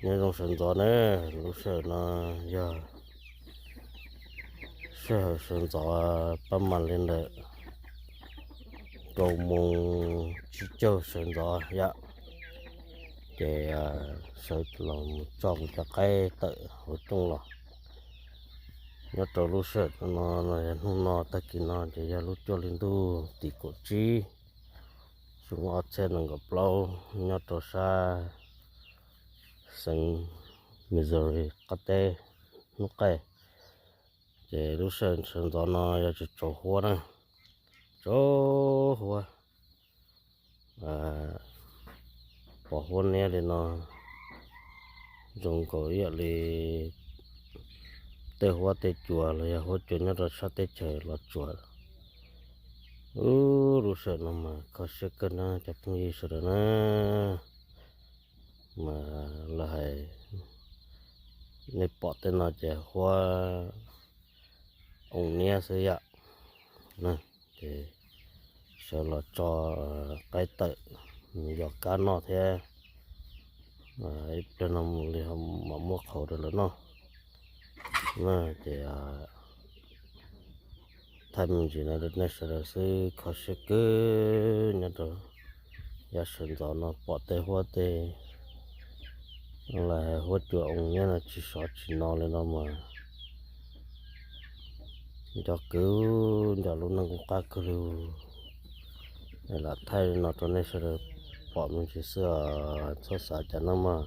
Nyob zoo sawv ntxov na, lub sij hawm no yog sij hawm sawv ntxov pab mam li ntawm rau moos tsib caug sawv ntxov yom. Ces sawv los mus tso kuv cov qaib tawm hauv rooj los. Nyob rau lub sij hawm no, no yog hnub no tag kis no ces yog lub cuaj hli ntuj tim kaum tsib xyoo ob txhiab nees nkaum plaub, nyob rau sab xeev Missouri qab teb hnub qaij. Ces lub sij hawm sawv ntxov no yog tsaus tsaus huab na, tsaus huab. Pom huab niab li no zoo nkaus ib yam li tej huab tej cua los yog huab cua nyob rau sab teb chaws Los Tsuas. Ub, lub sij hawm no mas kho siab kawg na cov phooj ywg sawv daws na. Mas lawv hais nej pom tej no ces huab oo niab xwb yom. Ces sawv los tso qaib tawm yos kab noj thiab. Ib pliag no mus li ho mam muab qhauv rau lawv noj. Ces thaij me ntsis no rau nej sawv daws xwb, kho siab kawg nyob rau yav sawv ntxov no pom tej huab tej los huab cua oo niab no tsis sov tsis no li no mas nco kwv nco lub neej kuj qab kawg li. Lam thaij li no rau nej sawv daws pom me ntsis xwb, txhob xav cas no mas.